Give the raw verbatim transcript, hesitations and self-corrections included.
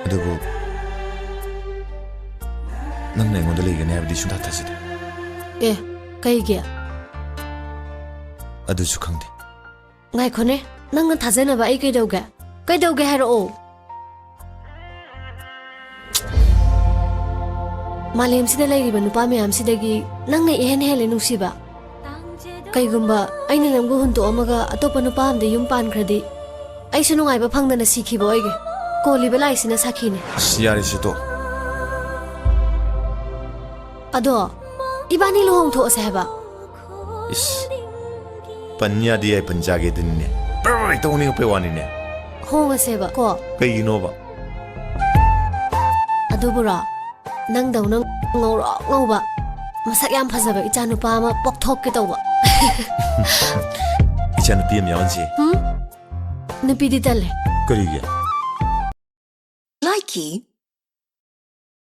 ꯑꯗꯨꯕꯨ ꯅꯪꯅ ꯑꯩꯉꯣꯟꯗ ꯂꯩꯒꯅꯤ ꯍꯥꯏꯕꯗꯤ ꯁꯨꯡꯊꯥ ꯊꯥꯖꯗꯦ꯫ ꯑꯦ, ꯀꯩꯒꯤ? ꯑꯗꯨꯁꯨ ꯈꯪꯗꯦ꯫ ꯉꯥꯏꯈꯣꯅꯦ, ꯅꯪꯅ ꯊꯥꯖꯅꯕ ꯑꯩ ꯀꯩꯗꯧꯒꯦ? ꯀꯩꯗꯧꯒꯦ ꯍꯥꯏꯔꯛꯑꯣ꯫ ꯃꯥꯂꯦꯝꯁꯤꯗ ꯂꯩꯔꯤꯕ ꯅꯨꯄꯥ ꯃꯌꯥꯝꯁꯤꯗꯒꯤ ꯅꯪꯅ ꯏꯍꯦꯟ ꯍꯦꯜꯂꯦ ꯅꯨꯡꯁꯤꯕ꯫ ꯀꯩꯒꯨꯝꯕ ꯑꯩꯅ ꯅꯪꯕꯨ ꯍꯨꯟꯗꯣꯛꯑꯝꯃꯒ ꯑꯇꯣꯞꯄ ꯅꯨꯄꯥ ꯑꯃꯗ ꯌꯨꯝ ꯄꯥꯟꯈ꯭ꯔꯗꯤ, ꯑꯩꯁꯨ ꯅꯨꯡꯉꯥꯏꯕ ꯐꯪꯗꯅ ꯁꯤꯈꯤꯕ ꯑꯣꯏꯒꯦ꯫ ꯀꯣꯜꯂꯤꯕ ꯂꯥꯏꯁꯤꯅ ꯁꯥꯈꯤꯅꯦ꯫ ꯑꯁ, ꯌꯥꯔꯦꯁꯦ, ꯇꯣꯛ꯫ ꯑꯗꯣ, ꯏꯕꯥꯅꯤ ꯂꯨꯍꯣꯡꯊꯣꯛꯑꯁꯦ ꯍꯥꯏꯕ꯫ ꯏꯁ, ꯄꯟ ꯌꯥꯗꯦ ꯌꯥꯏ, ꯄꯟ ꯆꯥꯒꯦ ꯑꯗꯨꯅꯤꯅꯦ꯫ ꯕ꯭ꯔ ꯕ꯭ꯔ ꯍꯦꯛꯇ ꯑꯣꯅꯤꯡꯉꯛꯄꯩ ꯋꯥꯅꯤꯅꯦ꯫ ꯍꯣꯡꯉꯁꯦꯕ ꯀꯣ꯫ ꯀꯩꯒꯤꯅꯣꯕ? ꯑꯗꯨꯕꯨꯔꯣ, ꯅꯪꯗꯧꯅ ꯉꯧꯔꯣꯛ ꯉꯧꯕ, ꯃꯁꯛ ꯌꯥꯝ ꯐꯖꯕ ꯏꯆꯥ ꯅꯨꯄꯥ ꯑꯃ ꯄꯣꯛꯊꯣꯛꯀꯦ ꯇꯧꯕ꯫ ꯏꯆꯥ ꯅꯨꯄꯤ ꯑꯃ ꯌꯥꯎꯍꯟꯁꯦ꯫ ꯍꯨꯝ? ꯅꯨꯄꯤꯗꯤ ꯇꯜꯂꯦ꯫ ꯀꯔꯤꯒꯤ? Likey.